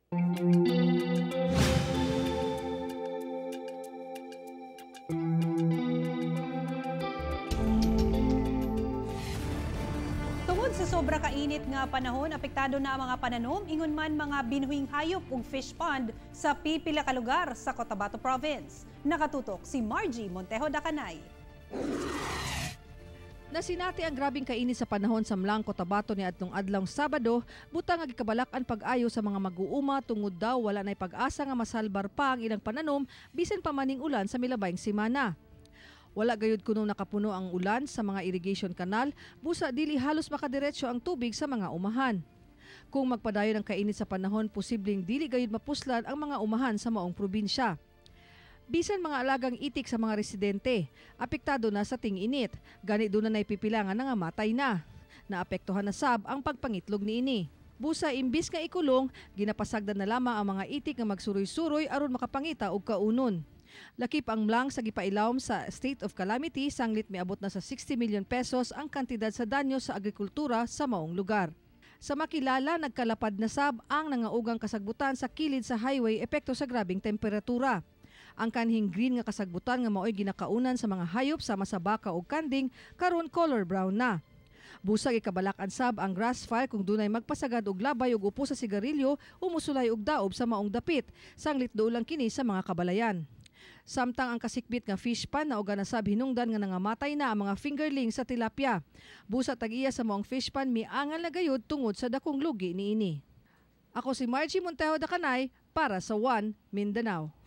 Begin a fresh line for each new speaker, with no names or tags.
Tungod sa sobra kainit nga panahon, apektado na ang mga pananom, ingon man mga binuhing hayop ug fish pond sa pipila ka lugar sa Cotabato Province. Nakatutok si Margie Montejo Dacanay.
Nasinati ang grabing kainit sa panahon sa Mlang, Cotabato ni adtong adlawng Sabado, butang nga gikabalak-an pag-ayo sa mga mag-uuma tungod daw wala nay pag-asa nga masalbar pa ang ilang pananom bisan pa maning ulan sa milabayng semana. Wala gayud kuno nakapuno ang ulan sa mga irrigation canal, busa dili halos makadiretso ang tubig sa mga umahan. Kung magpadayon ang kainit sa panahon, posibleng dili gayud mapuslan ang mga umahan sa maong probinsya. Bisan mga alagang itik sa mga residente, apektado na sa ting-init. Gani doon na naipipila nga nangamatay na. Naapektuhan na sab ang pagpangitlog niini. Busa imbis nga ikulong, ginapasagdan na lamang ang mga itik nga magsuroy-suroy aron makapangita og kaunon. Lakip ang Mlang sa gipailawom sa state of calamity, sanglit miabot na sa 60 million pesos ang kantidad sa danyo sa agrikultura sa maong lugar. Sa makilala, nagkalapad na sab ang nangaugang kasagbutan sa kilid sa highway epekto sa grabing temperatura. Ang kanhing green nga kasagbutan nga maoy ginakaunan sa mga hayop sama sa baka ug kanding karon color brown na. Busag ikabalak-an sab ang grass fire kung dunay magpasagad og labay ug upo sa sigarilyo o musulay og daob sa maong dapit. Sanglit duol lang kini sa mga kabalayan. Samtang ang kasikbit nga fish pan na na sab hinungdan nga nangamatay na ang mga fingerling sa tilapia. Busa tag-iya sa maong fish pan miangal na gayud tungod sa dakong lugi niini. Ako si Margie Montejo Dacanay para sa One Mindanao.